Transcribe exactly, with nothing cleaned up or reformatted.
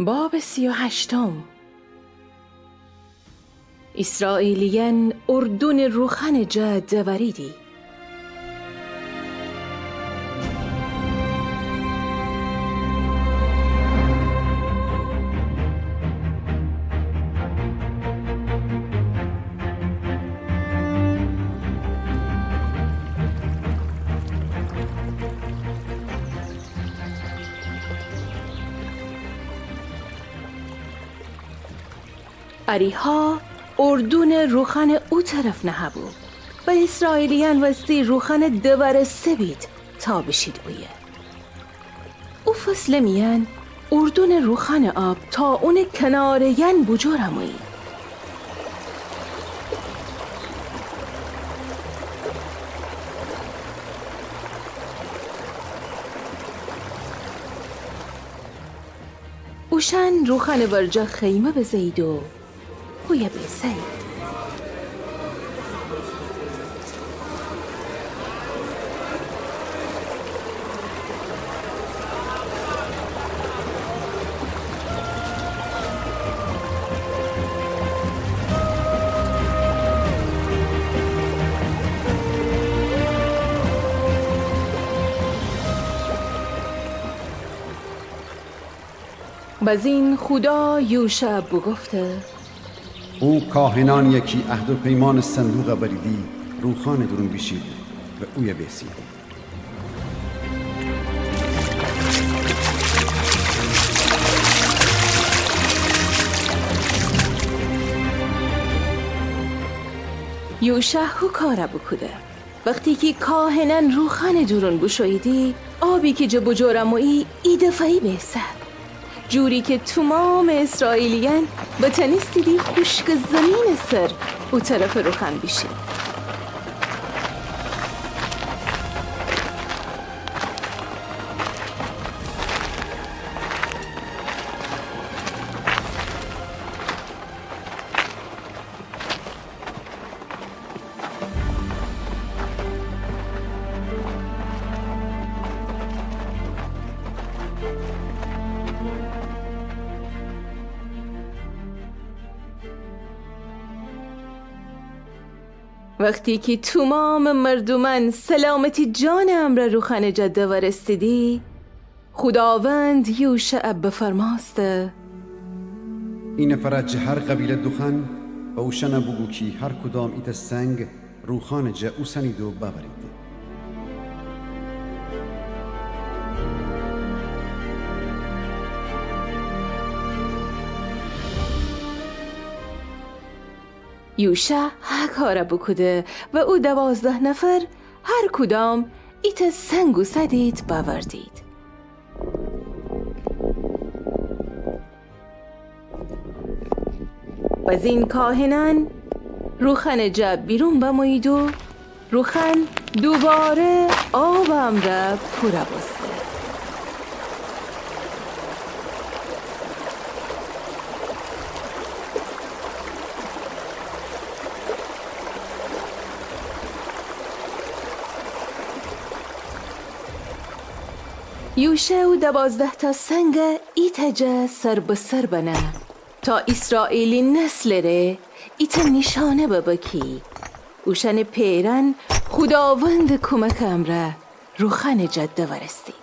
باب سی و هشتم. ایسرائیلیأن اردنٚ روخانٚ جا دوأریدی. اریحا اردنٚ روخانٚ او طرف نهه‌بو و ایسرائیلیأن وستی روخانٚ دوارسته بید تا بیشید اویه. او فصلٚ میأن اردنٚ روخانٚ آب تا اونٚ کناره‌یأن بوجور امویی. اوشأن روخانٚ ورجه خیمه بزه‌یید و اویه بیسه‌یید. بزین خودا یوشع بوگفته: او کاهنأنیی کی عهد و پیمانٚ صندوق بریدی، روخانٚ دورون بیشید و اویه بیسید. یوشع هو کار بوکوده. وختی کی کاهنأن روخانٚ دورون بوشوییدی، آبی کی جه بوجور امویی ایدفعه‌یی بیسه. جوری کی تومامٚ ایسرائیلیأن بتأنستیدی خوشکٚ زیمینٚ سر او طرفٚ روخان بیشید. وختی کی تومامٚ مردومأن سلامتی جانٚ امرأ روخانٚ جا دوأرستیدی، خوداوند یوشعَ بفرمأسته: ای نفرَ جٚه هر قبیله دوخوأن و اوشأنَ بوگو کی هر کدام ایتأ سنگ روخانٚ جا اوسنید و بأورید. یوشع هه کارَ بوکوده و او دوازده نفر هر کدام ایتأ سنگ اوسدید بأوردید. بزین کاهنأن روخانٚ جا بیرون بمویید و روخان دوواره آبٚ امرأ پورَ بوسته. یوشع او دوازده‌تأ سنگَ ایتأ جا سر به سر بنه تا ایسرائیلی نسلٚ ره ایتأ نیشأنه ببه کی اوشأنٚ پئرأن خوداوندٚ کمکٚ امرأ روخانٚ جا دوأرستید.